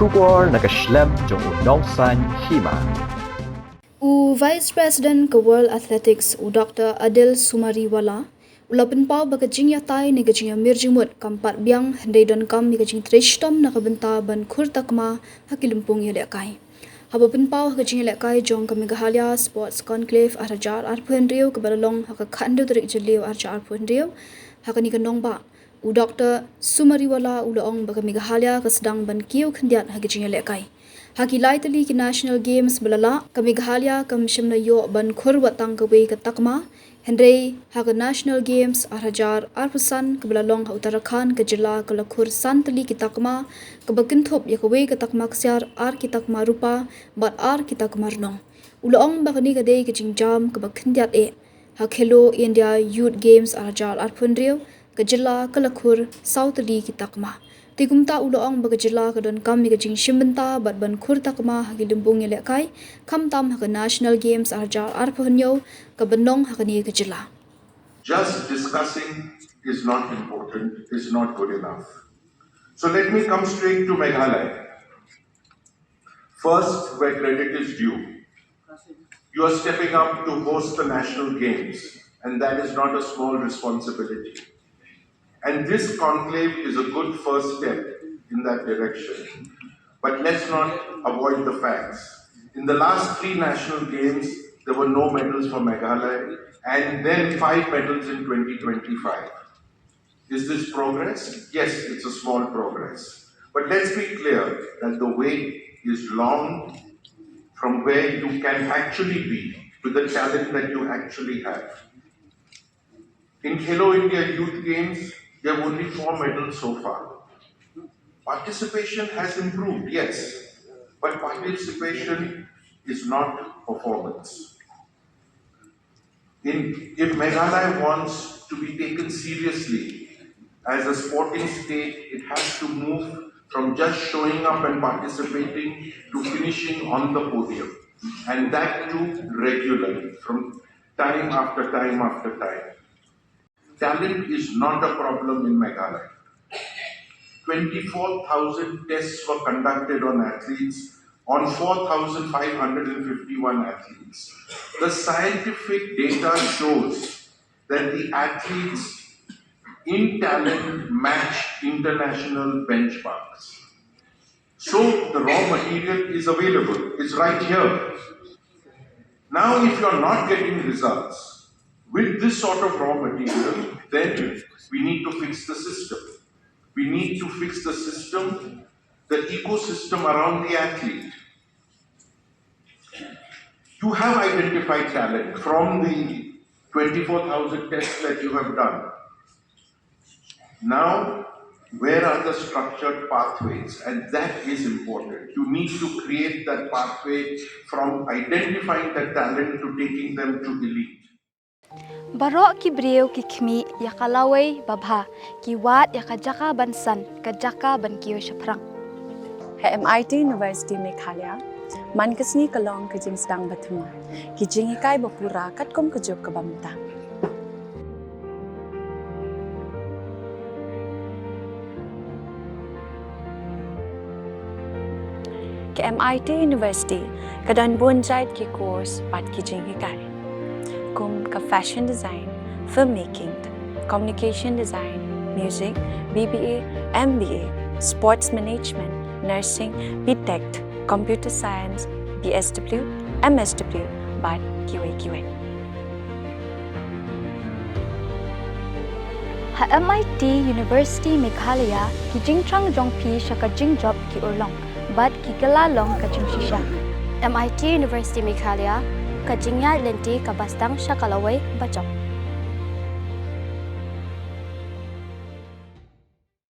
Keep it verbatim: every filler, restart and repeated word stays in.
Khubor na ka shlem jong u nongsan hima. U Vice President ka World Athletics, u Doctor Adil Sumariwala, u la pynpaw ba ka jingïatai ne ka jingïamir jingmut kam pat biang, hynrei donkam ïa ka jingtrei shitom na ka bynta ban khur takma ha ki lympung ïalehkai. Haba pynpaw ha ka jingïalehkai jong ka Meghalaya Sports Conclave ar hajar arphew hynriew kaba la long ha ka khathynriew tarik Jylliew ar hajar arphew hynriew ha kane ka nongbah, u Doctor Sumariwala u la ong ba ka Meghalaya ka sdang ban kiew khyndiat ha ki jingïalehkai. Ha ki lai tylli ki National Games ba la lah, ka Meghalaya kam shym la ïoh ban khur wat tang kawei ka takma, hynrei ha ka National Games ar hajar arphew san kaba la long ha Uttarakhand, ka jylla ka la khur san tylli ki takma, kaba kynthup ïa kawei ka takma ksiar, ar ki takma rupa bad ar ki takma rnong. U la ong ba kane ka dei ka jingjam kaba khyndiat eh. Ha Khelo India Youth Games ar hajar arphew hynriew, ka jylla ka la khur saw tylli ki takma. Te kumta u la ong ba ka jylla ka donkam ïa ka jingshim bynta bad ban khur takma ha ki lympung ïalehkai, khamtam ha ka National Games ar hajar arphew hynñiew kaba nong ha kane ka jylla. Just discussing is not important, is not good enough. So let me come straight to Meghalaya. First, where credit is due, you are stepping up to host the National Games, and that is not a small responsibility. And this conclave is a good first step in that direction. But let's not avoid the facts. In the last three National Games, there were no medals for Meghalaya, and then five medals in twenty twenty-five. Is this progress? Yes, it's a small progress. But let's be clear that the way is long from where you can actually be with the talent that you actually have. In Khelo India Youth Games, there have only four medals so far. Participation has improved, yes, but participation is not performance. In, if Meghalaya wants to be taken seriously as a sporting state, it has to move from just showing up and participating to finishing on the podium, and that too regularly, from time after time after time. Talent is not a problem in Meghalaya. Twenty-four thousand tests were conducted on athletes, on four thousand five hundred and fifty-one athletes. The scientific data shows that the athletes in talent match international benchmarks. So the raw material is available. It's right here. Now, if you're not getting results with this sort of raw material, then we need to fix the system. We need to fix the system, the ecosystem around the athlete. You have identified talent from the twenty-four thousand tests that you have done. Now, where are the structured pathways? And that is important. You need to create that pathway from identifying the talent to taking them to elite. Baroh ki briew ki khmih ïa ka lawei babha, ki wad ïa ka jaka ban san, ka jaka ban kiew shaphrang. Ha M I T University Meghalaya, man ka sngi ka long ka jingsdang bathymmai, ki jinghikai bapura katkum ka juk kaba mynta. Ka M I T University ka don bun jait ki course bad ki jinghikai, kum ka fashion design, filmmaking, communication design, music, B B A, M B A, sports management, nursing, B Tech, computer science, B S W, M S W, bad kiwei kiwei. Ha M I T University Meghalaya, ki jingthrang jong phi sha ka jingjop ki urlong bad ki kylla long ka jingshisha. M I T University Meghalaya, ka jingïaid lynti kaba sdang sha ka lawei bajop.